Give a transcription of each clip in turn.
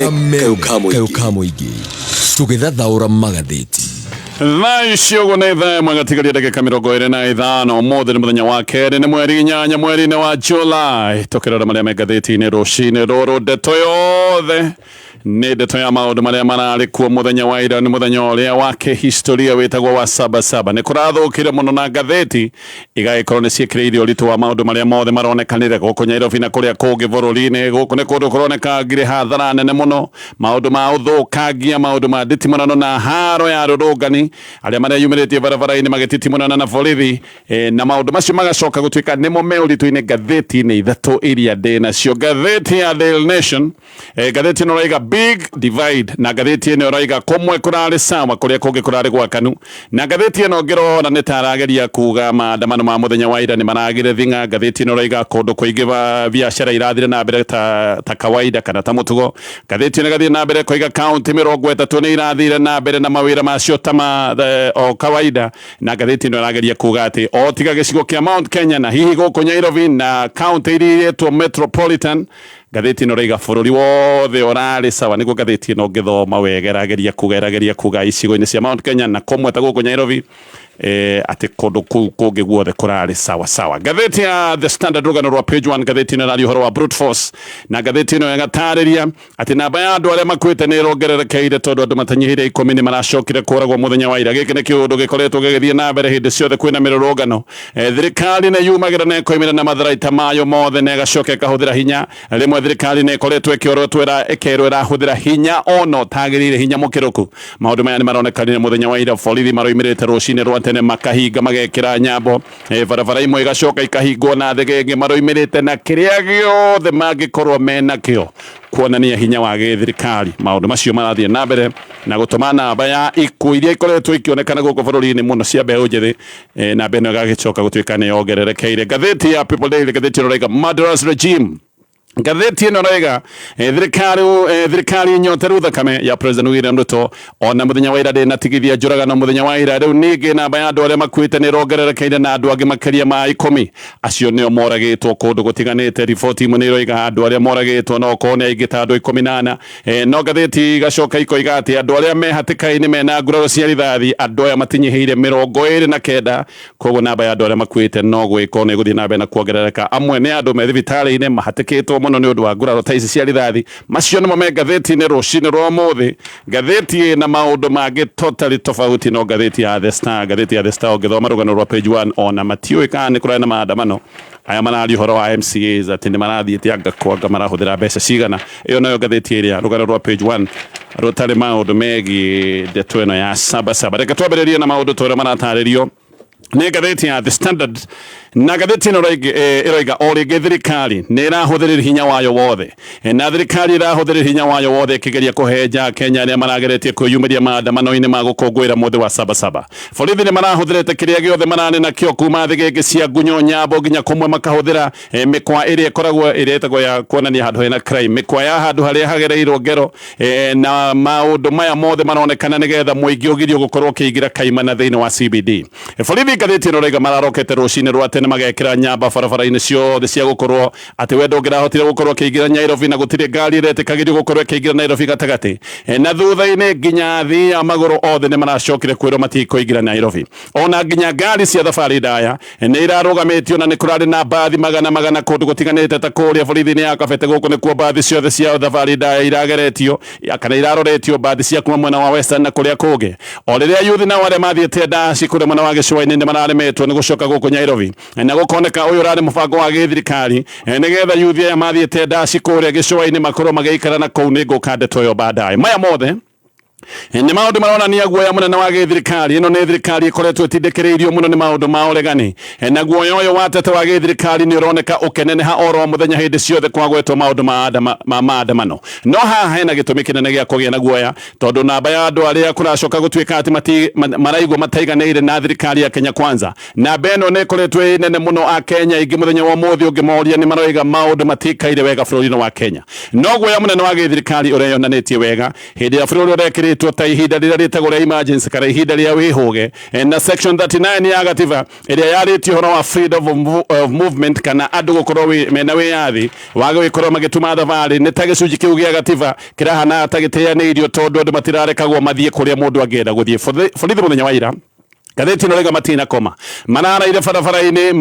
Kayũ ka mũingĩ tũgĩthathaũra magathĩti. Thaa ici ũguo nĩ thaa ĩmwe gatigaria ndagĩka 25. Ũmũthĩ nĩ mũthenya wa kerĩ, nĩ mweri 8 mweri-inĩ wa July. Tũkĩrora marĩa me ngathĩti-inĩ rũcinĩ rũrũ, ndeto yothe nĩ ndeto ya maũndũ marĩa mararĩ kuo mũthenya wa ira. Nĩ mũthenya ũrĩa wa kĩhistoria wĩtagwo wa Sabasaba. Nĩ kũrathũkire mũno na ngathĩti igagĩkorwo nĩ ciĩkĩrĩire ũritũ wa maũndũ marĩa mothe maronekanire gũkũ Nyairobi na kũrĩa kũngĩ bũrũri-inĩ. Gũkũ nĩ kũndũ kũroneka ngirĩ hathara nene mũno, maũndũ ma ũthũkangia, maũndũ ma nditimũrano na haro ya rũrũngani, arĩa mareyumĩrĩtie barabara-inĩ magĩtitimũrana na borithi, na maũndũ macio magacoka gũtuĩka nĩmo me ũritũ-inĩ ngathĩti-inĩ ithatũ iria ndĩ nacio. Ngathĩti ya Daily Nation, ngathĩti ĩno ĩroiga big divide, na ngathĩti ĩno ĩroiga kũmwe kũrarĩ sawa, kũrĩa kũngĩ kũrarĩ gwakanu. Na ngathĩti ĩno ngĩrora nĩ ta arageria kuga maandamano ma mũthenya wa ira nĩ maragire thing'a. Ngathĩti ĩno ĩroiga kũndũ kũingĩ biacara irathire na mbere ta kawaida kana ta mũtugo. Ngathĩti ĩno ĩgathiĩ na mbere koiga kaunti 30 nĩ irathire na mbere na mawĩra macio ta ma o kawaida. Na ngathĩti ĩno ĩrageria kuga atĩ o tiga gĩcigo kĩa Mount Kenya na hihi gũkũ Nairobi na kaunti iria iretwo metropolitan, ngathĩti ĩno ĩraiga bũrũri wothe ũrarĩ sawa. Nĩguo ngathĩti ĩno ũngĩthoma wega ĩrageria kuga icigo-inĩ cia Mount Kenya na kũmwe ta gũkũ Nairobi, atĩ kũndũ kũu kũngĩ guothe kũrarĩ sawa sawa. Ngathĩti ya The Standard, rũgano rwa page 1, ngathĩti ĩno ĩraria ũhoro wa brute force, na ngathĩti ĩno ĩgatarĩria atĩ namba ya andũ arĩa makuĩte nĩ ĩrongererekeire, tondũ andũ matanyihĩire 10 nĩ maracokire kũragwo mũthenya wa ira. Gĩkĩ nĩ kĩũndũ gĩkoretwo gĩgĩthiĩ na mbere hĩndĩ ciothe kwĩna mĩrũrũngano. Thirikari nĩ yumagĩra na ĩkoimĩra na matharaita mayo mothe na ĩgacoka ĩkahũthĩra hinya. Rĩmwe thirikari nĩ ĩkoretwo ĩkĩorotwo ĩkerwo ĩrahũthĩra hinya ona ũtagĩrĩire, hinya mũkĩrũku. Maũndũ maya nĩ maronekanire mũthenya wa ira. Borithi maroimĩrĩte rũcinĩ rwa tene, makahinga, magekĩra nyambo, barabara imwe igacoka ikahingwo na thĩgĩngĩ. Maroimĩrĩte na kĩrĩa gĩothe mangĩkorwo menakĩo kuonania hinya wa gĩthirikari. Maũndũ macio marathiĩ na mbere na gũtũma namba ya ikuũ iria ikoretwo ikĩonekana gũkũ bũrũri-inĩ mũno cia mbeũ njĩthĩ, namba ĩno ĩgagĩcoka gũtuĩka nĩ yongererekeire. Ngathĩti ya People Daily, ngathĩti ĩno ĩrauga murderous regime. Ngathĩti ĩno ĩrauga thirikari nyoteru thakame ya President William Ruto ona mũthenya wa ira ndĩnatigithia njũragano. Mũthenya wa ira rĩu ningĩ namba ya andũ arĩa makuĩte nĩ ĩrongererekeire, na andũ angĩ makĩria ma 10 acio nĩo moragĩtwo kũndũ gũtiganĩte. Riboti imwe nĩ iroiga andũ arĩa moragĩtwo no okorwo nĩ aingĩ ta andũ 14. No ngathĩti igacoka ikoiga atĩ andũ arĩa me hatĩka-inĩ mena nguraro cia rithathi, andũ aya matinyihĩire 29. Koguo namba ya andũ arĩa makuĩte no gwĩko nĩ gũthiĩ na mbere na kuongerereka. Amwe nĩ andũ me thibitarĩ-inĩ mahatĩkĩtwo mũno nĩ ũndũ wa nguraro ta ici cia rithathi. Macio nĩmo me ngathĩti-inĩ rũcinĩ rwa ũmũthĩ. Ngathĩti ĩna maũndũ mangĩ totally tofauti no ngathĩti ya The Star. Ngathĩti ya The Star, ũngĩthoma rũgano rwa page 1, ona matiũĩ kana nĩ kũrarĩ na maandamano. Aya mararia ũhoro wa MCAs atĩ nĩ marathiĩte anga kwanga marahũthĩra mbeca cigana. Ĩyo nayo ngathĩti ĩrĩa rũgano rwa page 1 rũtarĩ maũndũ megiĩ ndeto ĩno ya Sabasaba. Reke twambĩrĩrie na maũndũ ta ũrĩa maratarĩrio nĩ ngathĩti ya The Standard. Na ngathĩti ĩno ĩroiga o rĩngĩ thirikari nĩ ĩrahũthĩrĩria hinya wayo wothe, na thirikari ĩrahũthĩrĩria hinya wayo wothe ĩkĩgeria kũhenja Kenya arĩa marageretie kwĩyumĩria maandamano-inĩ ma gũkũngũĩra mũthĩ wa Sabasaba. Borithi nĩ marahũthĩrĩte kĩrĩa gĩothe mararĩ nakĩo, kuma thĩgĩngĩ cia ngunyo, nyambo, nginya kũmwe makahũthĩra mĩkwa ĩrĩa ĩkoragwo ĩrĩa ĩtagwo ya kuonania handũ hena crime, mĩkwa ya handũ harĩa hagereirwo ngero, na maũndũ maya mothe maronekana nĩgetha mũingĩ ũgirio gũkorwo ũkĩingĩra kaimana thĩinĩ wa CBD. Borithi, ngathĩti ĩno ĩrauga, mararokete rũcinĩ rwa tene magekĩra nyamba barabara-inĩ ciothe cia gũkorwo atĩ we ndũngĩrahotire gũkorwo ũkĩingĩra Nairobi, na gũtirĩ ngari ĩretĩkagĩrio gũkorwo ĩkĩingĩra Nairobi gatagatĩ. Na thutha-inĩ nginya athii a magũrũ othe nĩ maracokire kwĩrwo matikũingĩra Nairobi. Ona nginya ngari cia thabarĩ ndaya nĩ irarũgamĩtio, na nĩ kũrarĩ na mbathi magana magana kũndũ gũtiganĩte ta kũrĩa borithi-inĩ ya Kabete. Gũkũ nĩkuo mbathi ciothe cia thabarĩ ndaya irageretio kana iraroretio, mbathi cia kuma mwena wa Western na kũrĩa kũngĩ. O rĩrĩa yuthi nao arĩa mathiĩte ndaci kũrĩa mwena wa gĩcũa-inĩ nĩ mararemetwo nĩ gũcoka gũkũ Nairobi, na gũkoneka ũyũ ũrarĩ mũbango wa gĩthirikari nĩgetha yuthi aya mathiĩte ndaci kũrĩa gĩcũa-inĩ makorwo magĩikara na kũu. Nĩ ngũka ndeto ĩyo baadaye. Maya mothe nĩ maũndũ maronania guoya mũnene wa gĩthirikari. Ĩno nĩ thirikari ĩkoretwo ĩtindĩkĩrĩirio mũno nĩ maũndũ ma ũregani, na guoya ũyũ wa tete wa gĩthirikari nĩ ũroneka ũkĩneneha oro mũthenya hĩndĩ ciothe kwagwetwo maũndũ ma maandamano. No haha hena gĩtũmi kĩnene gĩa kũgĩa na guoya, tondũ namba ya andũ arĩa kũracoka gũtuĩka atĩ maraigua mataiganĩire na thirikari ya Kenya Kwanza, namba ĩno nĩ ĩkoretwo ĩ nene mũno. A Kenya aingĩ mũthenya wa ũmũthĩ ũngĩmoria nĩ maroiga maũndũ matikaire wega bũrũri-inĩ wa Kenya. No guoya mũnene wa gĩthirikari ũreyonanĩtie wega hĩndĩ ĩrĩa bũrũri ũrekĩrĩte ĩrĩtwo ta ihinda rĩrĩa rĩtagwo rĩa emergency kana ihinda rĩa wĩhũge. Na section 39 ya gatiba ĩrĩa yarĩtie ũhoro wa freedom of movement kana andũ gũkorwo mena wĩyathi wa gũgĩkorwo magĩtuma thabarĩ, nĩ ta gĩcunjĩ kĩu gĩa gatiba kĩrahana ta gĩteanĩirio tondũ andũ matirarekagwo mathiĩ kũrĩa mũndũ angĩenda gũthiĩ. Borithi mũthenya wa ira, ngathĩti ĩno rĩga, matinakoma, mararaire barabara-inĩ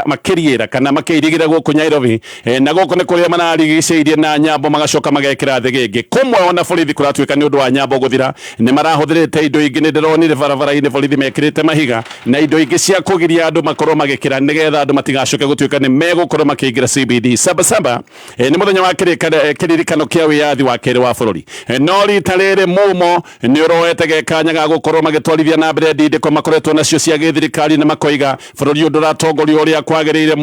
makĩriĩra kana makĩirigĩra gũkũ Nairobi. Na gũkũ nĩ kũrĩa mararigicĩirie na nyambo magacoka magekĩra thĩgĩngĩ kũmwe. Ona borithi kũratuĩka nĩ ũndũ wa nyambo gũthira nĩ marahũthĩrĩte indo ingĩ. Nĩ ndĩronire barabara-inĩ borithi mekĩrĩte mahiga na indo ingĩ cia kũgiria andũ makorwo magĩkĩra nĩgetha andũ matigacoke gũtuĩka nĩ megũkorwo makĩingĩra CBD. Sabasaba nĩ mũthenya wa kĩririkano kĩa wĩyathi wa kerĩ wa bũrũri, no rita rĩrĩ mumo nĩ ũroete gekanya ga gũkorwo magĩtwarithia na mbere ndindĩko makoretwo nacio cia gĩthirikari na makoiga bũrũri ũyũ ndũratongorio ũrĩa kwagĩrĩire.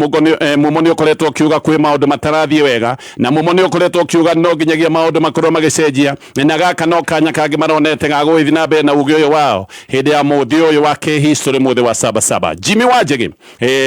Mumo nĩ ũkoretwo ũkiuga kwĩ maũndũ matarathiĩ wega, na mumo nĩ ũkoretwo ũkiuga no nginyagia maũndũ makorwo magĩcenjia, na gaka no kanya kangĩ maronete ga gũgĩthiĩ na mbere na uge ũyũ wao hĩndĩ ya mũthĩ ũyũ wa kĩhistory, mũthĩ wa Sabasaba. Jimmy Wanjigi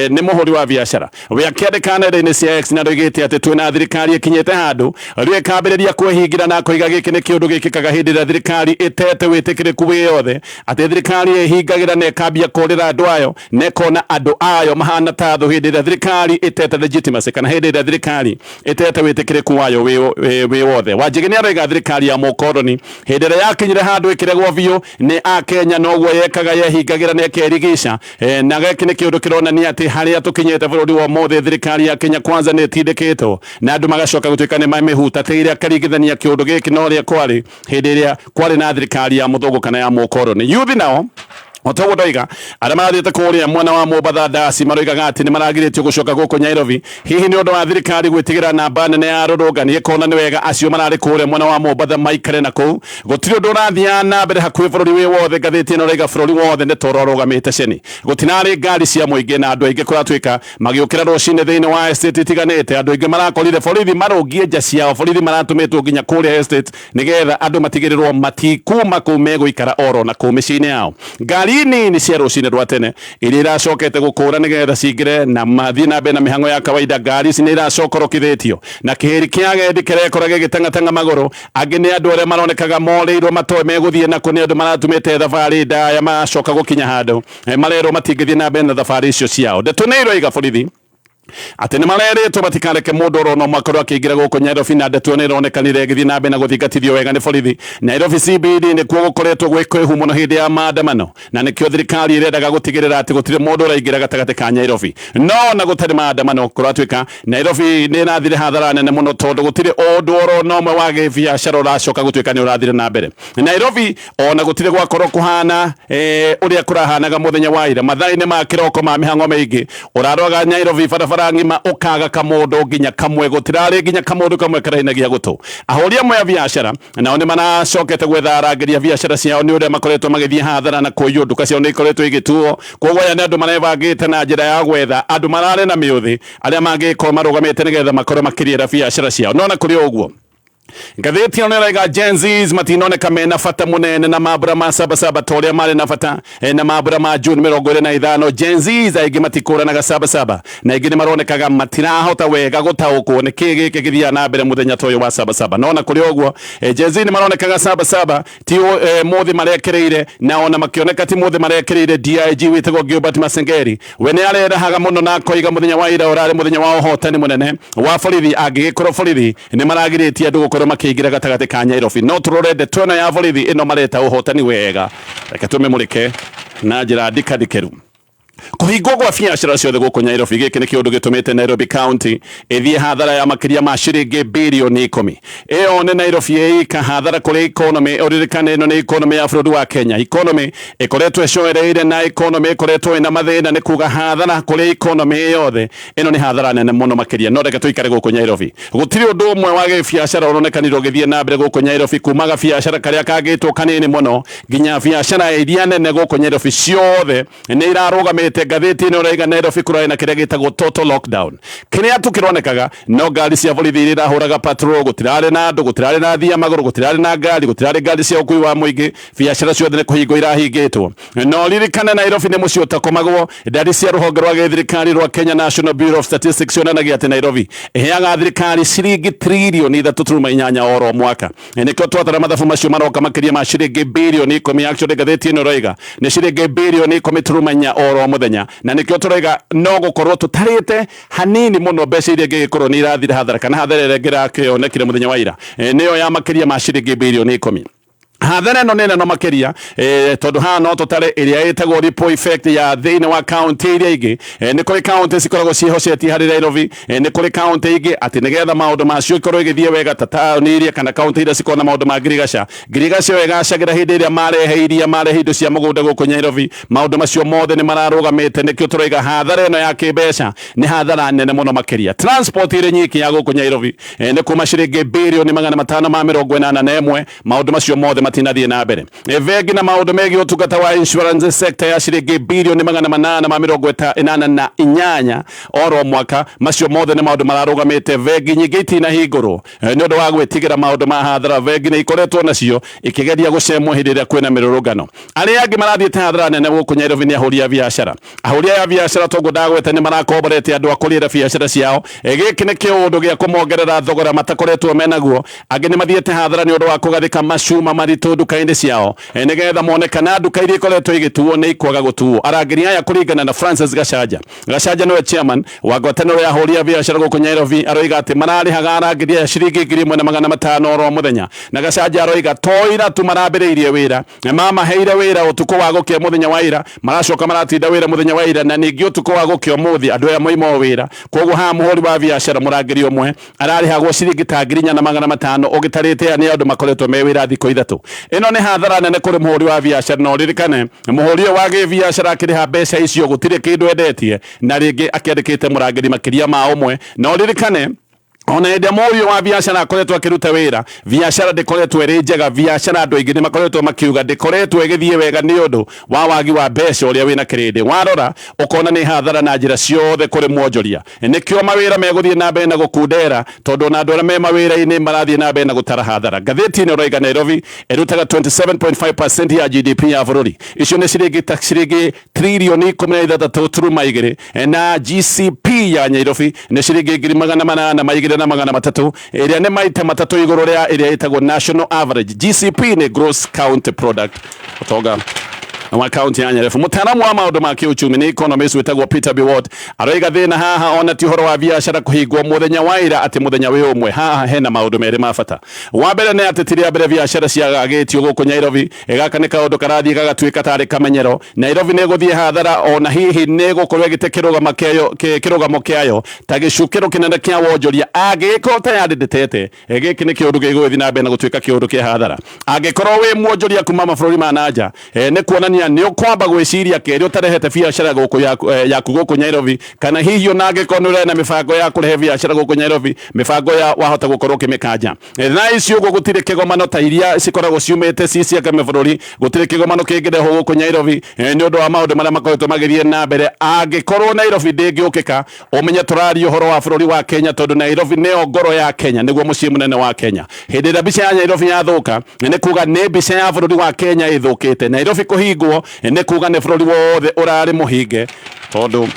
nĩ mũhũri wa biacara we akĩandĩka nenda-inĩ cia X na ndoigĩte atĩ twĩna thirikari ĩkinyĩte handũ rĩu ĩkambĩrĩria kwĩhingĩra, na akoiga gĩkĩ nĩ kĩũndũ gĩkĩkaga hĩndĩ ĩrĩa thirikari ĩtete wĩtĩkĩrĩku wĩ yothe, atĩ thirikari ĩhingagĩra na ĩkambia kũrĩra andũ ayo na ĩkona andũ ayo mahana ta thũ hĩndĩ ĩrĩa thirikari ĩtete legitimacy kana hĩndĩ ĩrĩa thirikari ĩtete wĩtĩkĩrĩku wayo wĩ wothe. Wanjigi nĩ aroiga thirikari ya mũkoroni hĩndĩ ĩrĩa yakinyire handũ ĩkĩregwo biũ nĩ akenya noguo yekaga, yehingagĩra na ĩkerigica. Na gĩkĩ nĩ kĩũndũ kĩronania atĩ harĩa tũkinyĩte bũrũri wa ũmũthĩ, thirikari ya Kenya Kwanza nĩ ĩtindĩkĩtwo na andũ magacoka gũtuĩka nĩ mamĩhutatĩire, akaringithania kĩũndũ gĩkĩ na ũrĩa kwarĩ hĩndĩ ĩrĩa kwarĩ na thirikari ya mũthũngũ kana ya mũkoroni. Yuthi nao, o toguo ndoiga, arĩa marathiĩte kũrĩa mwena wa Mombatha ndasi maroigaga atĩ nĩ maragirĩtio gũcoka gũkũ Nairobi, hihi nĩ ũndũ wa thirikari gwĩtigĩra namba nene ya arũrũngani, ĩkona nĩ wega acio mararĩ kũrĩa mwena wa Mombatha maikare na kũu. Gũtirĩ ũndũ ũrathiaga na mbere hakuhĩ bũrũri wĩ wothe. Ngathĩti ĩno ĩraiga bũrũri wothe nĩ toro ũrũgamĩte ceni, gũtinarĩ ngari cia mũingĩ, na andũ aingĩ kũratuĩka magĩũkĩra rũcinĩ thĩinĩ wa estate itiganĩte. Andũ aingĩ marakorire borithi marũngiĩ nja ciao, borithi maratũmĩtwo nginya kũrĩa estate nĩgetha andũ matigĩrĩrwo matikuma kũu, megũikara oro na kũu mĩciĩ-inĩ yao. Ngari nini cia rũcinĩ rwa tene iria iracokete gũkũra nĩgetha cingĩre na mathiĩ na mbere na mĩhang'o ya kawaida, ngari ici nĩ iracokorokithĩtio na kĩhĩri kĩa agendi kĩrekora gĩgĩtang'atang'a magũrũ. Angĩ nĩ andũ arĩa maronekaga morĩirwo matoĩ megũthiĩ nakũ, nĩ andũ maratumĩte thabarĩ ndaya, maracoka gũkinya handũ marerwo matingĩthiĩ na mbere na thabarĩ icio ciao. Ndeto nĩ iroiga borithi atĩ nĩ marerĩtwo matikareke mũndũ oro no makorwo akĩingĩra gũkũ Nairobi, na ndeto ĩyo nĩ ĩronekanire ĩgĩthiĩ na mbere na gũthingatithio wega nĩ borithi. Nairobi CBD nĩkuo gũkoretwo gwĩ kwĩhu mũno hĩndĩ ya maandamano, na nĩkĩo thirikari ĩrendaga gũtigĩrĩra atĩ gũtirĩ mũndũ ũraingĩra gatagatĩ ka Nairobi. No ona gũtarĩ maandamano, kũratuĩka Nairobi nĩ ĩrathire hathara nene mũno tondũ gũtirĩ ũndũ oro na ũmwe wa gĩbiacara ũracoka gũtuĩka nĩ ũrathire na mbere Nairobi. Ona gũtirĩ gwakorwo kũhana ũrĩa kũrahanaga mũthenya wa ira mathaa-inĩ ma kĩroko ma mĩhang'o mĩingĩ. Ũraroga Nairobi barabara ng'ima ũkaga kamũndũ nginya kamwe, gũtirarĩ nginya kamũndũ kamwe karainagia gũtũ. Ahũri amwe a biacara nao nĩ maracokete gwetha arangĩri a biacara ciao nĩ ũrĩa makoretwo magĩthiĩ hathara na kũiywo, nduka ciao nĩ ikoretwo igĩtuo. Koguo aya nĩ andũ marebangĩte na njĩra ya gwetha andũ mararĩ na mĩũthĩ arĩa mangĩkorwo marũgamĩte nĩgetha makorwo makĩrĩra biacara ciao. No na kũrĩ o ũguo, ngathĩti ĩno nĩraiga Gen Zs matinoneka mena bata mũnene na mambura ma Sabasaba ta ũrĩa marĩ na bata na mambura ma June 25. Gen Zs aingĩ matikũranaga Sabasaba, na aingĩ nĩ maronekaga matirahota wega gũtaũkwo nĩ kĩĩ gĩkĩ gĩthiaga na mbere mũthenya ta ũyũ wa Sabasaba. No na kũrĩ ũguo, Gen Z nĩ maronekaga Sabasaba ti mũthĩ marekereire, na ona makĩoneka ti mũthĩ marekereire. DIG wĩtagwo Gilbert Masengeri we nĩ arerahaga mũno na akoiga mũthenya wa ira ũrarĩ mũthenya wa ũhotani mũnene wa borithi, angĩgĩkorwo borithi nĩ maragirĩtie andũ gũkorwo makĩingĩra gatagatĩ ka Nairobi. No tũrore ndeto ĩno ya borithi ĩno mareta ũhotani wega, reke tũmĩmũrĩke na njĩra ndikandikĩru. Kũhingwo kwa biacara ciothe gũkũ Nairobi, gĩkĩ nĩ kĩũndũ gĩtũmĩte Nairobi County ĩthiĩ hathara ya makĩria ma ciringi birioni 10. Ĩyo nĩ Nairobi ĩika hathara kũrĩ economy. Ũririkane ĩno nĩ economy ya bũrũri wa Kenya, economy ĩkoretwo ĩcoereire na economy ĩkoretwo ĩna mathĩna. Nĩ kuga hathara kũrĩ economy yothe, ĩno nĩ hathara nene mũno makĩria. No reke tũikare gũkũ Nairobi. Gũtirĩ ũndũ ũmwe wa gĩbiacara ũronekanire ũgĩthiĩ na mbere gũkũ Nairobi, kuma gabiacara karĩa kangĩtwo kanini mũno nginya biacara iria nene gũkũ Nairobi, ciothe nĩ irarũgamĩte. ĩikarĩte. Ngathĩti ĩno ĩraiga Nairobi kũrarĩ na kĩrĩa gĩtagwo total lockdown. Kĩrĩa tu kĩronekaga no ngari cia borithi iria irahũraga patrol, gũtirarĩ na andũ, gũtirarĩ na athii a magũrũ, gũtirarĩ na ngari, gũtirarĩ ngari cia ũkui wa mũingĩ, biacara ciothe nĩ kũhingwo irahingĩtwo. No ririkane Nairobi nĩ mũciĩ ũtakomagwo. Ndari cia rũhonge rwa gĩthirikari rwa Kenya National Bureau of Statistics cionanagia atĩ Nairobi ĩheaga thirikari ciringi tririoni 3.8 oro mwaka. Nĩkĩo twatara mathabu macio maroka makĩria ma ciringi birioni 10. Actually ngathĩti ĩno ĩroiga nĩ ciringi birioni 10.4 oro mũthenya, na nĩkĩo tũroiga no gũkorwo tũtarĩte hanini mũno mbeca iria ingĩgĩkorwo nĩ irathire hathara kana hathara ĩrĩa ĩngĩrakĩonekire mũthenya wa ira nĩyo ya makĩria ma ciringi birioni 10. Hathara ĩno nĩ nene makĩria tondũ haha no tũtare ĩrĩa ĩtagwo ripple effect ya thĩinĩ wa kaunti iria ingĩ. Nĩ kũrĩ kaunti cikoragwo ciĩhocetie harĩ Nairobi. Nĩ kũrĩ kaunti ingĩ atĩ nĩgetha maũndũ macio ikorwo igĩthiĩ wega ta taũni iria kana kaunti iria cikoragwo na maũndũ ma ngirigaca. Ngirigaca ĩyo ĩgacagĩra hĩndĩ ĩrĩa marehe iria, marehe indo cia mũgũnda gũkũ Nairobi. Maũndũ macio mothe nĩ mararũgamĩte, nĩkĩo tũroiga hathara ĩno ya kĩmbeca nĩ hathara nene mũno makĩria. Transport ĩrĩ nyiki ya gũkũ Nairobi nĩ kuma ciringi birioni 581. Maũndũ macio mothe matinathiĩ na mbere. Bengi na maũndũ megiĩ ũtungata wa insurance sector ya ciringi birioni 888 oro mwaka, macio mothe nĩ maũndũ mararũgamĩte. Bengi nyingĩ itinahingũrwo nĩ ũndũ wa gwĩtigĩra maũndũ ma hathara. Bengi nĩ ikoretwo nacio ikĩgeria gũcemwo hĩndĩ ĩrĩa kwĩna mĩrũrũngano. Arĩa angĩ marathiĩte hathara nene gũkũ Nairobi nĩ ahũri a biacara. Ahũri aya a biacara toguo ndagweta nĩ marakomborete andũ a kũrĩra biacara ciao. Gĩkĩ nĩ kĩũndũ gĩa kũmongerera thogora matakoretwo menaguo. Angĩ nĩ mathiĩte hathara nĩ ũndũ wa kũgathĩka macuma maritũ nduka-inĩ ciao nĩgetha mone kana nduka iria ikoretwo igĩtuo nĩ ikwaga gũtuo. Arangĩri aya kũringana na Francis Gachanja, Gachanja nĩwe chairman wa ngwatanĩro ya ahũri a biacara gũkũ Nairobi, aroiga atĩ mararĩhaga arangĩri aya ciringi 1500 oro mũthenya. Na Gachanja aroiga to ira tu marambĩrĩirie wĩra, mamaheire wĩra ũtukũ wa gũkĩa mũthenya wa ira, maracoka maratinda wĩra mũthenya wa ira, na ningĩ ũtukũ wa gũkĩa ũmũthĩ andũ aya moima o wĩra. Koguo haha mũhũri wa biacara mũrangĩri ũmwe ararĩhagwo ciringi ta 4500 ũgĩtarĩte aya nĩ andũ makoretwo me wĩra thikũ 3. Ĩno nĩ hathara nene kũrĩ mũhũri wa biacara, na ũririkane mũhũri ũyũ wa gĩbiacara akĩrĩha mbeca icio gũtirĩ kĩndũ endetie, na rĩngĩ akĩandĩkĩte mũrangĩri makĩria ma ũmwe. Na ũririkane ona hĩndĩ ĩrĩa mũhũri ũyũ wa biacara akoretwo akĩruta wĩra, biacara ndĩkoretwo ĩrĩ njega. Biacara andũ aingĩ nĩ makoretwo makiuga ndĩkoretwo ĩgĩthiĩ wega nĩ ũndũ wa wagi wa mbeca ũrĩa wĩna kĩrĩndĩ. Warora ũkona nĩ hathara na njĩra ciothe kũrĩ mwonjoria. Nĩkĩo mawĩra megũthiĩ na mbere na gũkundera, tondũ ona andũ arĩa me mawĩra-inĩ marathiĩ na mbere na gũtara hathara. Ngathĩti ĩno ĩroiga Nairobi ĩrutaga 27.5% ya GDP ya bũrũri. Icio nĩ ciringi ta ciringi tririoni 16.2, na GCP ya Nairobi nĩ ciringi 802,300, ĩrĩa nĩ maita matatũ igũrũ rĩa ĩrĩa ĩtagwo national average. GCP nĩ gross county product, ũtonga wa kaunti ya Nairobi. Mũtaaramu wa maũndũ ma kĩũchumi nĩ economist wĩtagwo Peter Biwott aroiga thĩna haha ona ti ũhoro wa biacara kũhingwo mũthenya wa ira atĩ mũthenya wĩ ũmwe. Haha hena maũndũ merĩ ma bata. Wa mbere nĩ atĩ ti rĩa mbere biacara ciagagĩtio gũkũ Nairobi. Gaka nĩ kaũndũ karathiĩ gagatuĩka tarĩ kamenyero. Nairobi nĩ ĩgũthiĩ hathara, ona hihi nĩ ĩgũkorwo ĩgĩte kĩrũgamo kĩayo ta gĩcukĩro kĩnene kĩa wonjoria angĩgĩkorwo tayarĩ ndĩtete. Gĩkĩ nĩ kĩũndũ gĩgũgĩthiĩ na mbere na gũtuĩka kĩũndũ kĩa hathara. Angĩkorwo wĩ mwonjoria kuma mabũrũri ma nanja, nĩ kuonania nĩ ũkwamba gwĩciria kerĩ ũtarehete biacara gũkũ yaku gũkũ Nairobi, kana hihi ona angĩkorwo nĩ ũrarĩ na mĩbango ya kũrehe biacara gũkũ Nairobi, mĩbango ya wahota gũkorwo ũkĩmĩkanja. Thaa ici ũguo gũtirĩ kĩgomano ta iria cikoragwo ciumĩte ci cia kĩmabũrũri, gũtirĩ kĩgomano kĩngĩrehwo gũkũ Nairobi nĩ ũndũ wa maũndũ marĩa makoretwo magĩthiĩ na mbere. Angĩkorwo Nairobi ndĩngĩũkĩka, ũmenye tũraria ũhoro wa bũrũri wa Kenya, tondũ Nairobi nĩyo ngoro ya Kenya, nĩguo mũciĩ mũnene wa Kenya. Hĩndĩ ĩrĩa mbica ya Nairobi yathũka, nĩ kuga nĩ mbica ya bũrũri wa Kenya ĩthũkĩte. Nairobi kũhingwo nĩ kuga nĩ bũrũri wothe ũrarĩ mũhinge, tondũ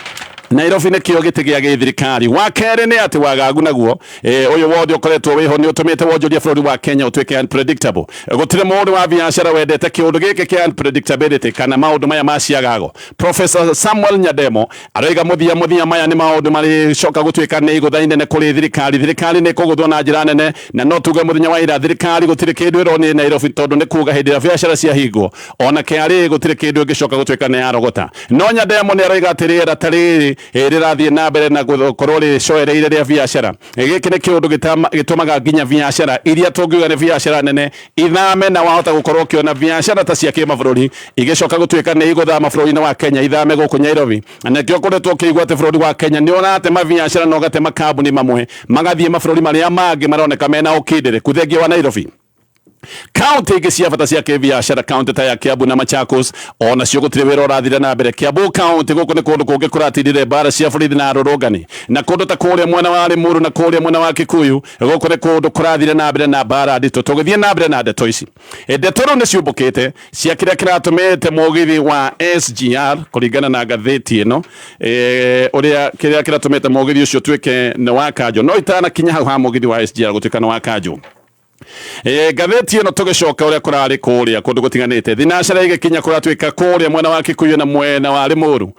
Nairobi nĩkĩo gĩtĩ gĩa gĩthirikari. Wa kerĩ nĩ atĩ wagagu naguo ũyũ wothe ũkoretwo wĩho nĩ ũtũmĩte wonjoria bũrũri wa Kenya ũtuĩke unpredictable. Gũtirĩ mũndũ wa biacara wendete kĩũndũ gĩkĩ kĩa unpredictability kana maũndũ maya ma ciagago. Professor Samuel Nyandemo aroiga mũthia mũthia maya nĩ maũndũ marĩcoka gũtuĩka nĩ igũtha inene kũrĩ thirikari. Thirikari nĩ ĩkũgũthwo na njĩra nene, na no tuge mũthenya wa ira thirikari gũtirĩ kĩndũ ĩronire Nairobi, tondũ nĩ kuga hĩndĩ ĩrĩa biacara ciahingwo ona KRA gũtirĩ kĩndũ ĩngĩcoka gũtuĩka nĩ yarogota. No Nyandemo nĩ aroiga atĩ rĩera ta rĩrĩ rĩrathiĩ na mbere na gũkorwo rĩcoereire rĩa biacara. Gĩkĩ nĩ kĩũndũ gĩtũmaga nginya biacara iria tũngiuga nĩ biacara nene ithame, na wahota gũkorwo ũkĩona biacara ta cia kĩmabũrũri igĩcoka gũtuĩka nĩ igũthama bũrũri-inĩ wa Kenya ithame gũkũ Nairobi. Na nĩkĩo ũkoretwo ũkĩigua atĩ bũrũri wa Kenya nĩ ũratema biacara na ũgatema kambuni mamwe magathiĩ mabũrũri marĩa mangĩ maroneka mena ũkindĩrĩku thengia wa Nairobi. Kaunti ingĩ cia bata cia kĩbiacara, kaunti ta ya Kiambu na Machakos, onacio gũtirĩ wĩra ũrathire na mbere. Kiambu kaunti gũkũ nĩ kũndũ kũngĩ kũratindire mbara cia borithi na arũrũngani, na kũndũ ta kũrĩa mwena wa Limuru na kũrĩa mwena wa Kikuyu, gũkũ nĩ kũndũ kũrathire na mbere na mbara nditũ. Tũgĩthiĩ na mbere na ndeto ici, ndeto rĩu nĩ ciũmbũkĩte cia kĩrĩa kĩratũmĩte mũgithi wa SGR, kũringana na ngathĩti ĩno, ũrĩa kĩrĩa kĩratũmĩte mũgithi ũcio ũtuĩke nĩ wa kanjũ. No itanakinya hau ha mũgithi wa SGR gũtuĩka nĩ wa kanjũ, ngathĩti ĩno tũgĩcoka ũrĩa kũrarĩ kũrĩa kũndũ gũtiganĩte, thinacara igĩkinya, kũratuĩka kũrĩa mwena wa Kikuyu na mwena wa Limuru,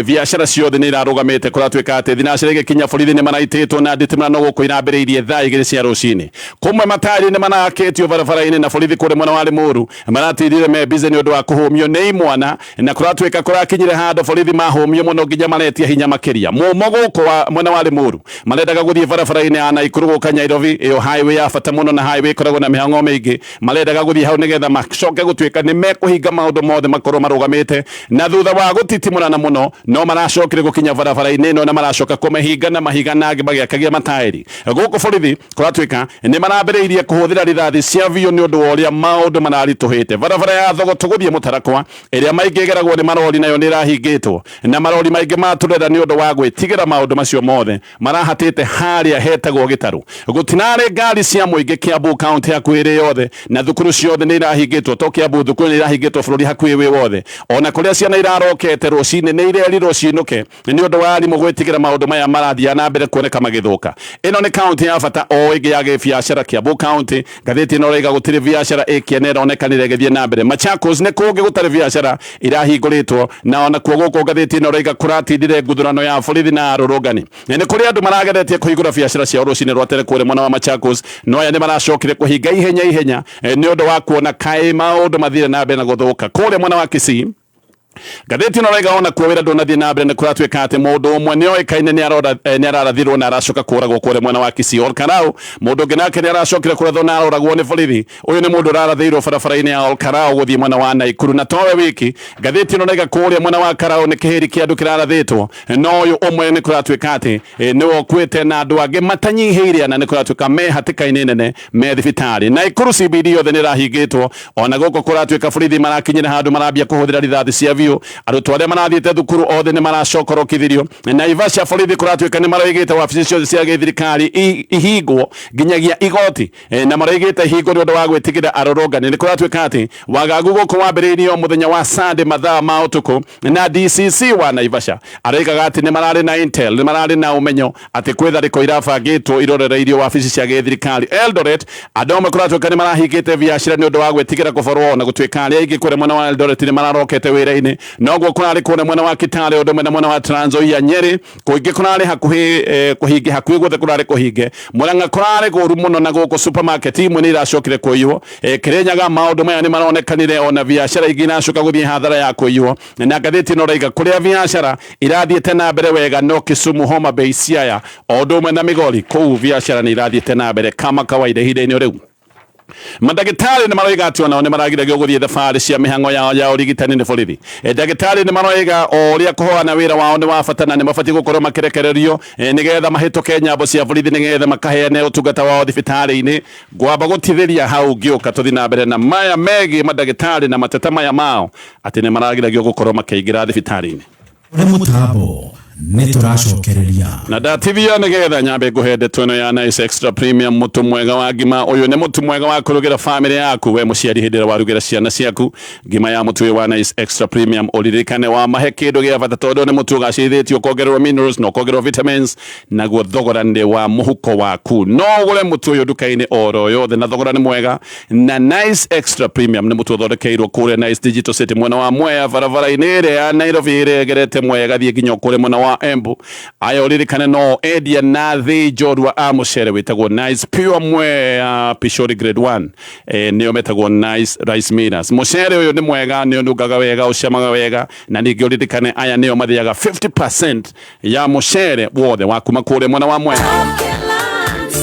biacara ciothe nĩ irarũgamĩte. Kũratuĩka atĩ thinacara igĩkinya, borithi nĩ maraitĩtwo na nditimũrano gũkũ irambĩrĩirie thaa 2 cia rũcinĩ. Kũmwe matari nĩ marakĩtio barabara-inĩ, na borithi kũrĩa mwena wa Limuru maratindire me busy nĩ ũndũ wa kũhũmio nĩ imwana, na kũratuĩka kũrakinyire handũ borithi mahũmio mũno nginya maretia hinya makĩria. Mũmo gũkũ wa mwena wa Limuru marendaga gũthiĩ barabara-inĩ ya Naikuru gũka Nairobi, ĩyo highway ya bata mũno na highway ĩkoragwo na mĩhang'o mĩingĩ. Marendaga gũthiĩ hau nĩgetha macoke gũtuĩka nĩ mekũhinga maũndũ mothe makorwo marũgamĩte, na thutha wa gũtitimũrana mũno no maracokire gũkinya barabara-inĩ ĩno na maracoka kũmĩhinga na mahiga na angĩ magĩakagia mataĩri. Gũkũ borithi kũratuĩka nĩ marambĩrĩirie kũhũthĩra rithathi cia biũ nĩ ũndũ wa ũrĩa maũndũ mararitũhĩte. Barabara ya Thogoto gũthiĩ Mũtarakwa, ĩrĩa maingĩ ĩgeragwo nĩ marori, nayo nĩ ĩrahingĩtwo na marori maingĩ maturera nĩ ũndũ wa gwĩtigĩra maũndũ macio mothe marahatĩte harĩa hetagwo gĩtarũ. Gũtinarĩ ngari cia mũingĩ Kiambu kaunti hakuhĩ ĩrĩ yothe, na thukuru ciothe nĩ irahingĩtwo. To Kiambu, thukuru nĩ irahingĩtwo bũrũri hakuhĩ wĩ wothe. Ona kũrĩa ciana irarokete rũcinĩ nĩ irerirwo cinũke nĩ ũndũ wa arimũ gwĩtigĩra maũndũ maya marathiĩ na mbere kuoneka magĩthũka. Ĩno nĩ kaunti ya bata o ĩngĩ ya gĩbiacara, Kiambu kaunti. Ngathĩti ĩno ĩraiga gũtirĩ biacara ĩkĩene ĩronekanire ĩgĩthiĩ na mbere. Machakos nĩ kũngĩ gũtarĩ biacara irahingũrĩtwo, na onakuo gũkũ ngathĩti ĩno ĩraiga kũratindire nguthurano ya borithi na arũrũngani. Nĩ kũrĩ andũ marageretie kũhingũra biacara ciao rũcinĩ rwa tene kũrĩa mwena wa Machakos, no aya nĩ maracokire kũhinga ihenya ihenya nĩ ũndũ wa kuona kaĩ maũndũ mathire na mbere na gũthũka. Kũrĩa mwena wa Kisii, ngathĩti ĩno raiga ona kuo wĩra ndũnathiĩ na mbere. Nĩ kũratuĩka atĩ mũndũ ũmwe nĩ oĩkaine nĩ ararathirwo na aracoka kũragwo kũrĩa mwena wa Kisii. Olkarau, mũndũ ũngĩ nake nĩ aracokire kũrathwo na aroragwo nĩ borithi. Ũyũ nĩ mũndũ ũrarathĩirwo barabara-inĩ ya Olkarau gũthiĩ mwena wa Naikuru. Na towe wiki, ngathĩti ĩno raiga kũrĩa mwena wa Karau nĩ kĩhĩri kĩa andũ kĩrarathĩtwo, no ũyũ ũmwe nĩ kũratuĩka atĩ nĩwe ũkuĩte na andũ angĩ matanyihĩire ana nĩ kũratuĩka me hatĩka-inĩ nene me thibitarĩ. Naikuru CBD yothe nĩ ĩrahingĩtwo. Ona gũkũ kũratuĩka borithi marakinyĩra handũ marambia kũhũthĩra rithathi cia biũ. Arutwo arĩa marathiĩte thukuru othe nĩ maracokorokithirio. Naivasha, borithi kũratuĩka nĩ maroigĩte wabici ciothe cia gĩthirikari ihingwo nginyagia igoti, na maroigĩte ihingwo nĩ ũndũ wa gwĩtigĩra arũrũngani. Nĩ kũratuĩka atĩ wagagu gũkũ wambĩrĩirio mũthenya wa Sunday mathaa ma ũtukũ, na DCC wa Naivasha aroigaga atĩ nĩ mararĩ na intel, nĩ mararĩ na ũmenyo atĩ kwĩ tharĩko irabangĩtwo irorereirio wabici cia gĩthirikari. Eldoret, andũ amwe kũratuĩka nĩ marahingĩte biacara nĩ ũndũ wa gwĩtigĩra kũborwo, na gũtuĩka arĩa aingĩ kũrĩa mwena wa Eldoret nĩ mararokete wĩra-inĩ. Noguo kũrarĩ kũrĩa mwena wa Kitale, ũndũ ũmwe na mwena wa Trans Nzoia. Nyeri kũingĩ kũrarĩ hakuhĩ kũhinge, hakuhĩ guothe kũrarĩ kũhinge. Murang'a kũrarĩ kũru mũno, na gũkũ supermarket imwe nĩ iracokire kũiywo. Kirinyaga maũndũ maya nĩ maronekanire, ona biacara ingĩ iracoka gũthiĩ hathara ya kũiywo. Na ngathĩti ĩno ĩraiga kũrĩa biacara irathiĩte na mbere wega no Kisumu, Homa Bay, Siaya o ũndũ ũmwe na Migori. Kũu biacara nĩ irathiĩte na mbere kama kawaida ihinda-inĩ rĩu. Mandagĩtarĩ nĩ maroiga atĩ onao nĩ maragiragio gũthiĩ thabarĩ cia mĩhang'o yao ya ũrigitani nĩ borithi. Ndagĩtarĩ nĩ maroiga o ũrĩa kũhoana wĩra wao nĩ wa bata na nĩ mabatiĩ gũkorwo makĩrekererio nĩgetha mahĩtũke nyambo cia borithi nĩgetha makaheane ũtungata wao thibitarĩ-inĩ. Ngwamba gũtithĩria hau, ngĩũka tũthiĩ na mbere na maya megiĩ mandagĩtarĩ na mateta maya mao atĩ nĩ maragiragio gũkorwo makĩingĩra thibitarĩ-inĩ. Ũrĩ mũtambo nĩ tũracokereria. Na ndatithia nigetha nyambe nguhe ndeto ĩno ya Nice Extra Premium, mũtu mwega wa ngima. Ũyũ nĩ mũtu mwega wa kũrugĩra famĩlĩ yaku. We mũciari, hĩndĩ ĩrĩa warugĩra ciana ciaku ngima ya mũtu ũyũ wa Nice Extra Premium, ũririkane wamahe kĩndũ gĩa bata, tondũ nĩ mũtu ũgacĩrithĩtio, ũkongererwo minerals na ũkongererwo vitamins, naguo thogora nĩ wa mũhuko waku. No ũgũre mũtu ũyũ nduka-inĩ oro yothe na thogora nĩ mwega. Na Nice Extra Premium nĩ mũtu ũthondekeirwo kũrĩa Nice Digital City, mwena wa Mwea, barabara-inĩ ĩrĩa ya Nairobi ĩrĩa ĩgerete Mwea ĩgathiĩ nginya kũrĩa mwena wa Embu. Aya ũririkane no endia na thĩ njorua a mũcere wĩtagwo Nice Pure Mwea Pishori Grade 1, nĩo metagwo Nice Rice Millers. Mũcere ũyũ nĩ mwega, nĩ ũnungaga wega, ũcamaga wega, na ningĩ ũririkane aya nĩo mathĩaga 50% ya mũcere wothe wa kuma kũrĩa mwena wa Mwea.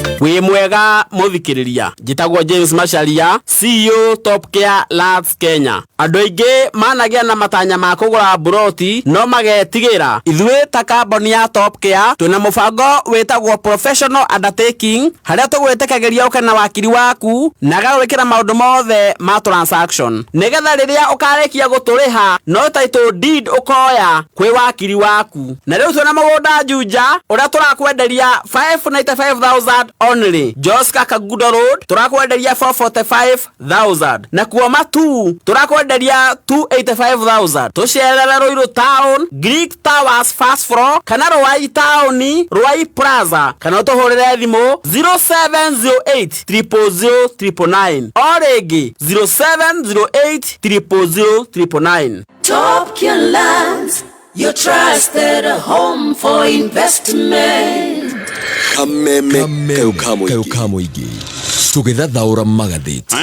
Wĩ mwega mũthikĩrĩria, njĩtagwo James Macharia, CEO Top Care Lands Kenya. Andũ aingĩ managĩa na matanya ma kũgũra mburoti no magetigĩra. Ithuĩ ta kambuni ya Top Care twĩna mũbango wĩtagwo Professional Undertaking, harĩa tũgwĩtĩkagĩria ũke na wakiri waku na agagwĩkĩra maũndũ mothe ma transaction, nĩgetha rĩrĩa ũkarĩkia gũtũrĩha no title deed ũkoya kwĩ wakiri waku. Na rĩu twĩna mũgũnda Juja ũrĩa tũrakwenderia 595,000 only. Joska Kangundo Road tũrakwenderia 445,000, na kuo Matu tũrakwenderia 285,000. Tũcerere Ruiru Town, Greek Towers first floor, kana Ruai Town, Ruai Plaza, kana ũtũhũrĩre thimũ 0708 000 999, o rĩngĩ 0708 000 999. Top Care Lands, your trusted home for investment. Kameme kayo ka mũingĩ tũgĩthathaũra magathĩti.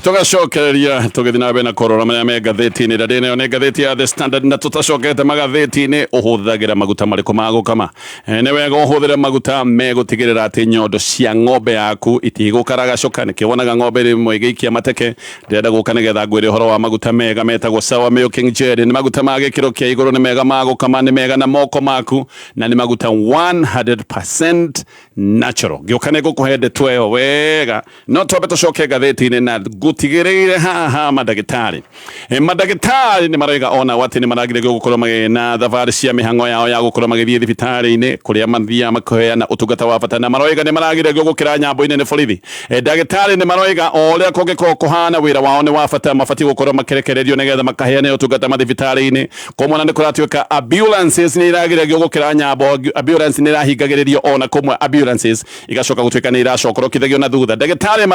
Tũgacokereria tũgĩthiĩ na mbere na kũrora marĩa me ngathĩti-inĩ. Ĩrĩa ndĩnayo nĩ ngathĩti ya The Standard. Na tũtacokete magathĩti-inĩ, ũhũthagĩra maguta marĩkũ ma gũkama? Nĩ wega ũhũthĩre maguta megũtigĩrĩra atĩ nyondo cia ng'ombe yaku itigũkaragacoka. Nĩkĩo wonaga ng'ombe rĩmwe ĩgĩikia mateke. Ndĩrenda gũka nĩgetha ngwĩre ũhoro wa maguta mega metagwo Sawa Milking Jelly. Nĩ maguta ma gĩkĩro kĩa igũrũ, nĩ mega ma gũkama, nĩ mega na moko maku, na nĩ maguta 100% natural. Ngĩũka nĩ ngũkũhe ndeto ĩyo wega, no twambe tũcoke ngathĩti-inĩ na ngũtigĩrĩire haha mandagĩtarĩ. Mandagĩtarĩ nĩ maroiga ona atĩ nĩ maragirĩrĩrio gũkorwo magĩ na thabarĩ cia mĩhang'o yao ya gũkorwo magĩthiĩ thibitarĩ-inĩ kũrĩa mathiaga makoheana ũtungata wa bata, na maroiga nĩ maragirĩrĩrio gũkĩra nyambo-inĩ nĩ borithi. Ndagĩtarĩ nĩ maroiga o ũrĩa kũngĩkorwo kũhana, wĩra wao nĩ wa bata, mabatiĩ gũkorwo makĩrekererio nĩgetha makaheane ũtungata mathibitarĩ-inĩ. Kũmwe nĩ kũratuĩka ambulances nĩ iragirĩrĩrio gũkĩra nyambo, ambulance nĩ irahingagĩrĩrio, ona kũmwe ambulances igacoka gũtuĩka nĩ iracokorokithagio na thutha. Ndagĩtarĩ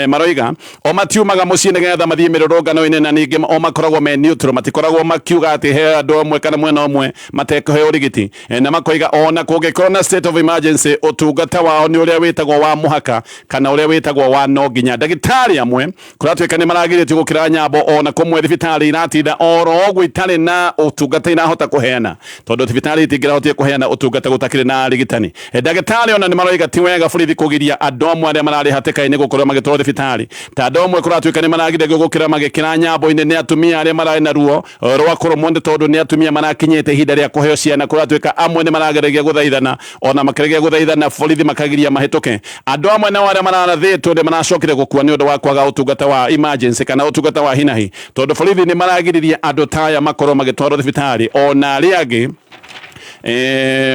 maroiga o matiumaga mũciĩ nĩgetha mathiĩ mĩrũrũngano-inĩ, na ningĩ o makoragwo me neutral, matikoragwo makiuga atĩ he andũ amwe kana mwena ũmwe matekũheo ũrigiti. Na makoiga ona kũngĩkorwo na state of emergency, ũtungata wao nĩ ũrĩa wĩtagwo wa mũhaka kana ũrĩa wĩtagwo wa no nginya. Ndagĩtarĩ amwe kũratuĩka nĩ maragirĩtio gũkĩra nyambo, ona kũmwe thibitarĩ iratinda oro ũguo itarĩ na ũtungata irahota kũheana, tondũ thibitarĩ itingĩrahotire kũheana ũtungata gũtakĩrĩ na arigitani. Ndagĩtarĩ ona nĩ maroiga ti wega borithi kũgiria andũ amwe arĩa mararĩ hatĩka-inĩ gũkorwo magĩtwarwo thibitarĩ, ta andũ amwe kũratuĩka nĩ maragirĩrĩrio gũkĩra magĩkĩra nyambo-inĩ nĩ atumia arĩa mararĩ na ruo rwa kũrũmwo, nĩ tondũ nĩ atumia marakinyĩte ihinda rĩa kũheo ciana. Kũratuĩka amwe nĩ marageragia gũthaithana, ona makĩgeria gũthaithana borithi makagiria mahĩtũke. Andũ amwe nao arĩa mararathĩtwo nĩ maracokire gũkua nĩ ũndũ wa kwaga ũtungata wa emergency kana ũtungata wa hinahi, tondũ borithi nĩ maragiririe andũ ta aya makorwo magĩtwarwo thibitarĩ. Ona arĩa angĩ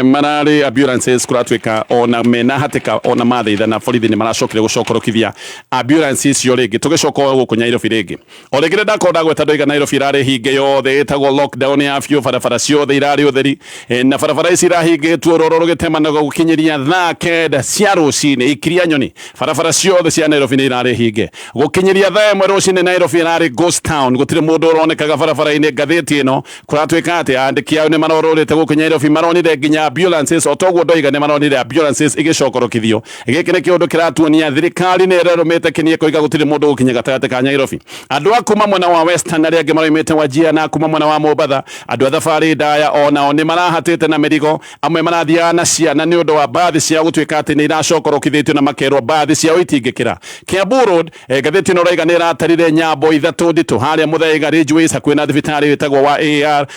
mararĩ ambulances, kũratuĩka ona mena hatĩka, ona mathaithana borithi nĩ maracokire gũcokorokithia ambulance icio rĩngĩ. Tũgĩcoka gũkũ Nairobi rĩngĩ, o rĩngĩ ndakorwo ndagweta ndoiga Nairobi irarĩ hinge yothe, ĩtagwo lockdown ya biũ, barabara ciothe irarĩ ũtheri. Na barabara ici irahingĩtwo rũrũ rũgĩtemana gũkinyĩria thaa 9 cia rũcinĩ. Ikiria nyoni, barabara ciothe cia Nairobi nĩ irarĩ hinge gũkinyĩria thaa 1 rũcinĩ. Nairobi irarĩ ghost town, gũtirĩ mũndũ ũronekaga barabara-inĩ. Ngathĩti ĩno kũratuĩka atĩ andĩki ao nĩ marorũrĩte gũkũ Nairobi, maronire nginya ambulances, o toguo ndoiga nĩ maronire ambulances igĩcokorokithio. Gĩkĩ nĩ kĩũndũ kĩratuonia thirikari nĩ ĩrerũmĩte kĩnie koiga gũtirĩ mũndũ gũkinya gatagatĩ ka Nairobi. Andũ a kuma mwena wa Western arĩa angĩ maroimĩte Wajir na kuma mwena wa Mombatha, andũ a thabarĩ ndaya onao nĩ marahatĩte na mĩrigo. Amwe marathiaga na ciana nĩ ũndũ wa mbathi ciao gũtuĩka atĩ nĩ iracokorokithĩtio na makerwo mbathi ciao itingĩkĩra. Kiambu Road, ngathĩti ĩno ĩrauga nĩ ĩratarire nyambo ithatũ nditũ harĩa Muthaiga Ridgeways, hakuhĩ na thibitarĩ wĩtagwo wa AR,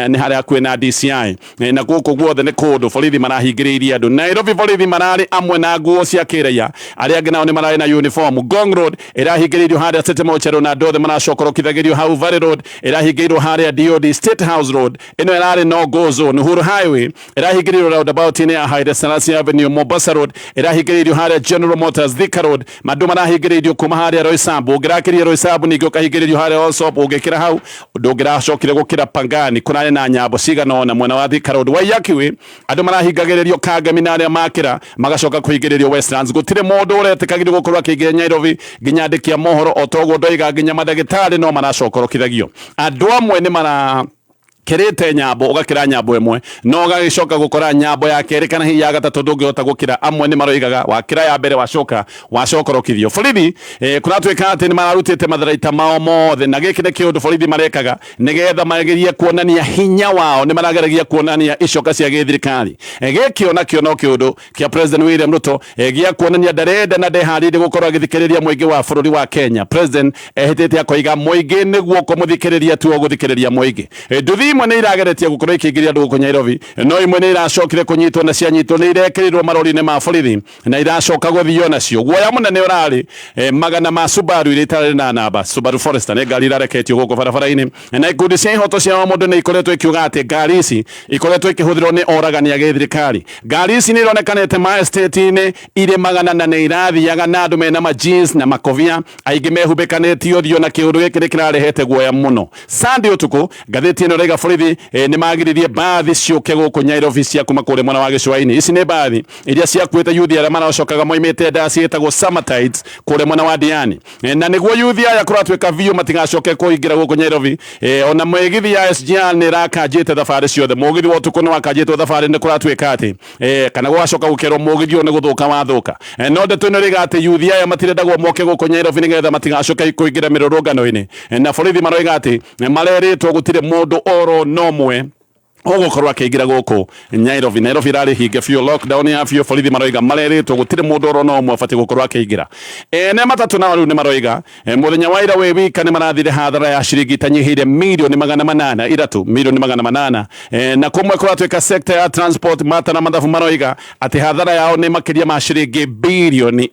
nĩ harĩa hakuhĩ na DCI. Na gũkũ guothe nĩ kũndũ borithi marahingĩrĩirie andũ. Nairobi borithi mararĩ amwe na nguo cia kĩraia, arĩa angĩ nao nĩ mararĩ na uniform. Ngong Road ĩrahingĩrĩirio harĩa City Mochero na andũ othe maracokorokithagĩrio hau. Valley Road ĩrahingĩirwo harĩa DOD. State House Road ĩno ĩrarĩ no go zone. Uhuru Highway ĩrahingĩrĩirio roundabout-inĩ ya Haile Selassie Avenue. Mombasa Road ĩrahingĩrĩirio harĩa General Motors. Thika Road andũ marahingĩrĩirio kuma harĩa Roysambu, ũngĩrakĩria Roysambu ningĩ ũkahingĩrĩrio harĩa Allsops, ũngĩkĩra hau ndũngĩracokire gũkĩra Pangani. Kũrarĩ na nyambo cigana ũna mwena wa Thika Road. Waiyaki Way andũ marahingagĩrĩrio Kangemi na arĩa makĩra magacoka kũhingĩrĩrio Westlands. Gũtirĩ mũndũ ũretĩkagĩrio gũkorwo akĩingĩra Nairobi, nginya andĩki a mohoro, o toguo ndoiga nginya mandagĩtarĩ no maracokorokithagio. Andũ amwe nĩ mara Kĩrĩte nyambo ũgakĩra nyambo ĩmwe no ũgagĩcoka gũkora nyambo ya kerĩ kana hihi ya gatatũ ndũngĩhota gũkĩra. Amwe nĩ maroigaga wakĩra ya mbere wacoka wacokorokithio. Borithi kũratuĩka atĩ nĩ mararutĩte matharaita mao mothe, na gĩkĩ nĩ kĩũndũ borithi marekaga nĩgetha magerie kuonania hinya wao. Nĩ marageragia kuonania icoka cia gĩthirikari. Gĩkĩ onakĩo no kĩũndũ kĩa President William Ruto gĩa kuonania ndarenda na ndeharĩirie gũkorwo agĩthikĩrĩria mũingĩ wa bũrũri wa Kenya. President ehĩtĩte akoiga mũingĩ nĩguo kũmũthikĩrĩria tu ũgũthikĩrĩria mũingĩ. Nduthi imwe nĩ irageretie gũkorwo ikĩingĩria andũ gũkũ Nairobi, no imwe nĩ iracokire kũnyitwo, na cianyitwo nĩ irekĩrirwo marori-inĩ ma borithi na iracoka gũthio nacio. Guoya mũnene ũrarĩ magana ma Subaru iria itarĩ na namba. Subaru Forester nĩ ngari irareketio gũkũ barabara-inĩ, na ikundi cia ihoto cia mũndũ nĩ ikoretwo ikiuga atĩ ngari ici ikoretwo ikĩhũthĩrwo nĩ oragani a gĩthirikari. Ngari ici nĩ ironekanĩte ma estate-inĩ irĩ magana, na nĩ irathiaga na andũ mena ma jeans na makobia, aingĩ mehumbĩkanĩtie ũthiũ, na kĩũndũ gĩkĩ nĩ kĩrarehete guoya mũno. Sunday ũtukũ, ngathĩti ĩno ĩraiga borithi nĩ magiririe mbathi ciũke gũkũ Nairobi cia kuma kũrĩa mwena wa gĩcũa-inĩ. Ici nĩ mbathi iria ciakuĩte yuthi arĩa maracokaga moimĩte ndaci ĩtagwo Summertides kũrĩa mwena wa Diani, na nĩguo yuthi aya kũratuĩka biũ matigacoke kũingĩra gũkũ Nairobi. Ona mĩgithi ya SGR nĩ ĩrakanjĩte thabarĩ ciothe. Mũgithi wa ũtukũ nĩ wakanjĩtwo thabarĩ, nĩ kũratuĩka atĩ kana gũgacoka gũkerwo mũgithi ũyũ nĩ gũthũka wathũka. No ndeto ĩno ĩrĩga atĩ yuthi aya matirendagwo moke gũkũ Nairobi nĩgetha matigacoke kũingĩra mĩrũrũngano-inĩ, na borithi maroiga atĩ marerĩtwo gũtirĩ mũndũ oro no mwe ũgũkorwo akĩingĩra gũkũ Nairobi. Nairobi ĩrarĩ hinge biũ, lockdown ya biũ. Borithi maroiga marerĩtwo gũtirĩ mũndũ oro no ũmwe ũbatiĩ gũkorwo akĩingĩra. Ene matatũ nao rĩu nĩ maroiga mũthenya wa ira wĩ wika nĩ marathire hathara ya ciringi itanyihĩire 803, 800,000. Na kũmwe kũratuĩka sector ya transport mata na mathabu maroiga atĩ hathara yao nĩ makĩria ma ciringi 1 birioni.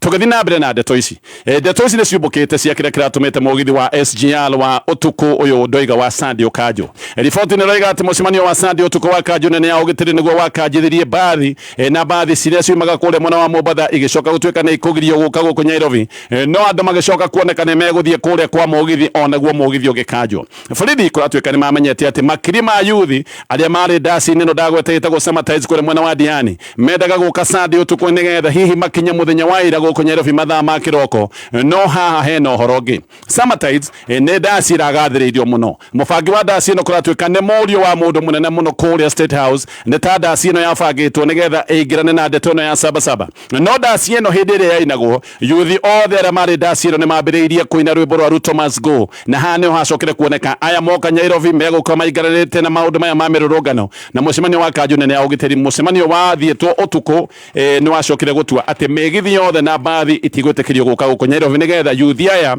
Tũgĩthiĩ na mbere na ndeto ici, ndeto ici nĩ ciumbũkĩte cia kĩrĩa kĩratũmĩte mũgithi wa SGR wa ũtukũ ũyũ ndoiga wa Sunday ũkanjwo. Riboti nĩ ĩroiga atĩ mũcemanio wa Sunday ũtukũ wa kanjũ nene ya ũgitĩri nĩguo wakanjithirie mbathi, na mbathi ciria ciumaga kũrĩa mwena wa Mombatha igĩcoka gũtuĩka nĩ ikũgirio gũka gũkũ Nairobi, no andũ magĩcoka kuoneka nĩ megũthiĩ kũrĩa kwa mũgithi, onaguo mũgithi ũgĩkanjwo. Borithi kũratuĩka nĩ mamenyete atĩ makiri ma yuthi arĩa marĩ ndaci-inĩ ĩno ndagwete ĩtagwo Summertides kũrĩa mwena wa Diani mendaga gũka Sunday ũtukũ nĩgetha hihi makinye mũthenya wa ira gũkũ Nairobi mathaa ma kĩroko. No haha hena ũhoro ũngĩ. Summertides nĩ ndaci ĩragathĩrĩirio mũno. Mũbangi wa ndaci ĩno kũratuĩka nĩ mũriũ wa mũndũ mũnene mũno kũrĩa State House. Nĩ ta ndaci ĩno yabangĩtwo nĩgetha ĩingĩrane na ndeto ĩno ya Sabasaba, no ndaci ĩno hĩndĩ ĩrĩa yainagwo, yuthi othe arĩa marĩ ndaci ĩno nĩ mambĩrĩirie kũina rwĩmbo rwa Ruto must go, na haha nĩho hacokire kuoneka aya moka Nairobi megũka maigaranĩte na maũndũ maya ma mĩrũrũngano. Na mũcemanio wa kanjũ nene ya ũgitĩri, mũcemanio wathiĩtwo ũtukũ, nĩ wacokire gũtua atĩ mĩgithi yothe na mbathi itigwĩtĩkĩrio gũka gũkũ Nairobi nĩgetha yuthi aya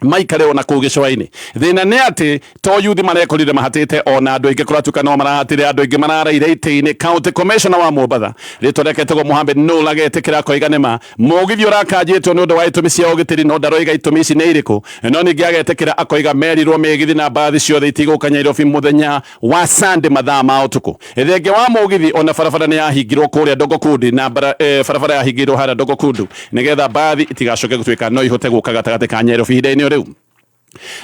maikare ona kũu gĩcũa-inĩ. Thĩna nĩ atĩ to yuthi marekorire mahatĩte, ona andũ aingĩ kũratuĩka no marahatire, andũ aingĩ mararaire itĩ-inĩ. County Commissioner wa Mombatha rĩtwa rĩake etagwo Mohamed Nur agetĩkĩra akoiga nĩma mũgithi ũrakanjĩtwo nĩ ũndũ wa itũmi cia ũgitĩri, no ndaroiga itũmi ici nĩ irĩkũ. No ningĩ agetĩkĩra akoiga merirwo mĩgithi na mbathi ciothe itigũka Nairobi mũthenya wa Sunday mathaa ma ũtukũ. Thengia wa mũgithi, ona barabara nĩ yahingirwo kũrĩa Dogokundi na barabara yahingirwo harĩa Dogokundu nĩgetha mbathi itigacoke gũtuĩka no ihote gũka gatagatĩ ka Nairobi. Ihinda-inĩ o rĩu,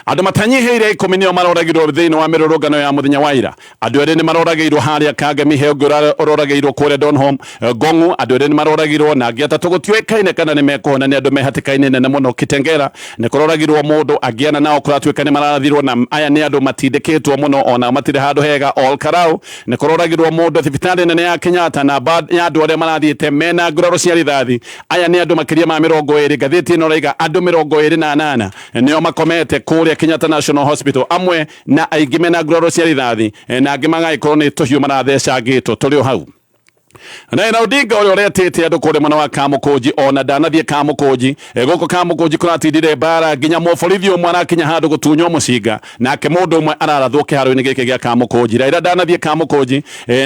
andũ matanyihĩire 10 nĩo maroragirwo thĩinĩ wa mĩrũrũngano ya mũthenya wa ira. Andũ erĩ nĩ maroragĩirwo harĩa Kangemi, he ũngĩ ũroragĩirwo kũrĩa Donholm Ngongu. Andũ erĩ nĩ maroragirwo na angĩ atatũ gũtiũĩkaine kana nĩ mekũhona, nĩ andũ me hatĩka-inĩ nene mũno. Kitengela nĩ kũroragirwo mũndũ, angĩ ana nao kũratuĩka nĩ marathirwo, na aya nĩ andũ matindĩkĩtwo mũno, ona matirĩ handũ hega. Ol Karau nĩ kũroragirwo mũndũ thibitarĩ nene ya Kenyatta, na ya andũ arĩa marathiĩte mena nguraro cia rithathi. Aya nĩ andũ makĩria ma 20. Ngathĩti ĩno ĩraiga andũ 28 nĩo makomete kũrĩa Kenyatta National Hospital, amwe na aingĩ mena nguraro cia rithathi, na angĩ magagĩkorwo nĩ tũhiũ marathecangĩtwo. Tũrĩ o hau, Raila Odinga ũrĩa ũretĩte andũ kũrĩa mwena wa Kamũkũnji ona ndanathiĩ Kamũkũnji. Gũkũ Kamũkũnji kũratindire mbara nginya mũborithi ũmwe arakinya handũ gũtunywo mũcinga, nake mũndũ ũmwe ararathwo kĩharo-inĩ gĩkĩ gĩa Kamũkũnji. Raila ndanathiĩ Kamũkũnji,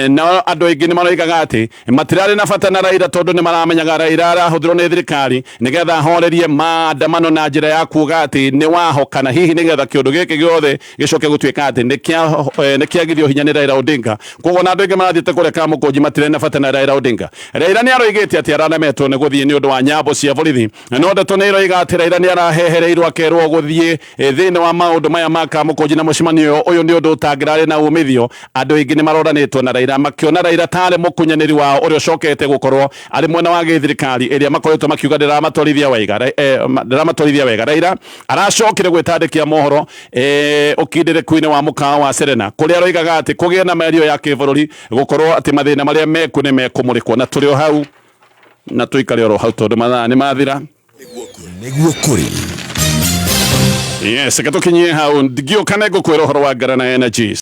nao andũ aingĩ nĩ maroigaga atĩ matirarĩ na bata na Raila tondũ nĩ maramenyaga Raila arahũthĩrwo nĩ thirikari nĩgetha ahorerie maandamano na njĩra ya kuuga atĩ nĩ waho, kana hihi nĩgetha kĩũndũ gĩkĩ gĩothe gĩcoke gũtuĩka atĩ nĩ kĩagithio hinya nĩ Raila Odinga. Koguo na andũ aingĩ marathiĩte kũrĩa Kamũkũnji matirĩ na bata. na Raila Odinga. Raila nĩ aroigĩte atĩ araremetwo nĩ gũthiĩ nĩ ũndũ wa nyambo cia borithi, no ndeto nĩ iroiga atĩ Raila nĩ arahehereirwo akerwo gũthiĩ thĩinĩ wa maũndũ maya ma Kamũkũnji na mũcemanio ũyũ nĩ ũndũ ũtangĩrarĩ na umithio. Andũ aingĩ nĩ maroranĩtwo na Raila makĩona Raila tarĩ mũkunyanĩri wao ũrĩa ũcokete gũkorwo arĩ mwena wa gĩthirikari ĩrĩa makoretwo makiuga ndĩramatwarithia wega. Ndĩramatwarithia wega. Raila aracokire gwĩtandĩkia mohoro ũkindĩrĩku-inĩ wa mũkawa wa Serena, kũrĩa aroigaga atĩ kũgĩe na mĩario ya kĩbũrũri gũkorwo atĩ mathĩna marĩa meku nĩ mekũmũrĩkwo. Na tũrĩ o hau na tũikare oro hau tondũ mathaa nĩ mathira. Nĩguo kũrĩ. Yes, reke tũkinyie hau. Ngĩũka nĩ ngũkwĩra ũhoro wa Ngarana Energies.